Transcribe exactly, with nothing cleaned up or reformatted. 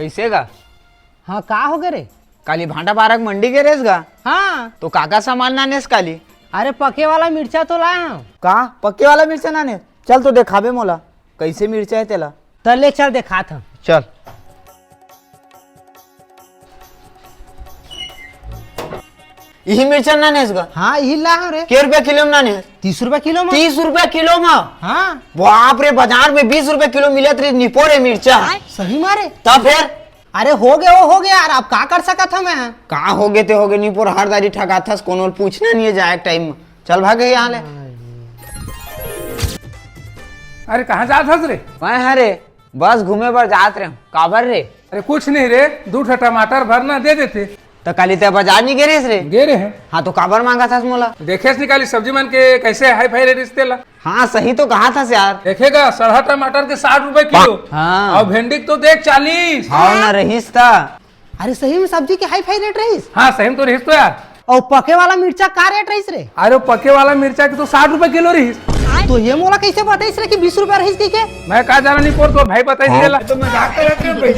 कइसे गा? हाँ, का हो गे रे? काली भांटा पारा के मंडी गे रेहेस गा? हाँ। तो का का सामान लानेस काली? अरे, पके वाला मिर्चा तो लाए हँव। का? पके वाला मिर्चा लानेस? चल तो देखाबे मोला, कइसे मिर्चा हे तेला। त ले चल, देखात हँव। चल। इही मिर्चा लानेस गा? हाँ, इही लाए हँव रे। के रुपया किलो म लानेस? तीस रुपया किलो म। तीस रुपया किलो म? हाँ। बाप रे, बाजार म बीस रुपया किलो मिलत रहिस निपोर ए मिर्चा। सही म रे? त फेर? अरे हो गे, ओ हो गे यार, अब का कर सकत हँव मैं? का हो गे ते हो गे, निपोर हर दारी ठगाथस, कोनो ल पूछना नइ हे जाए के टाइम म। चल भाग यहाँ ले। अरे कहाँ जात हस रे? मैं हरे बस घूमे बर जात रहेंव। काबर रे? अरे कुछ नहीं रे, दू ठो टमाटर भरना दे देते। त काली ते बाजार नइ गे रेहेस रे? गे रहेंव। हाँ, तो काबर मांगत हस मोला? देखेस नइ काली सब्जी मन के कइसे हाई फाई रेट रिहिस तेला। हाँ, सही तो कहत हस यार। देखे गा, सड़हा टमाटर के साठ रुपए किलो। हाँ। अउ भिंडी के तो देख चालीस। हाँ ना, रहिस त। अरे सही म सब्जी के हाई फाई रेट रहिस? हाँ, सही म तो रहिस तो यार। अउ पके वाला मिर्चा का रेट रहिस रे? अरे पके वाला मिर्चा के तो साठ रुपए किलो रहिस। तो ये मोला कइसे बताइस रे कि बीस रुपया रहिस कहिके? मैं का जानँव निपोर, तोर भाई बताइस तेला। तो मजाक करत हँव भाई।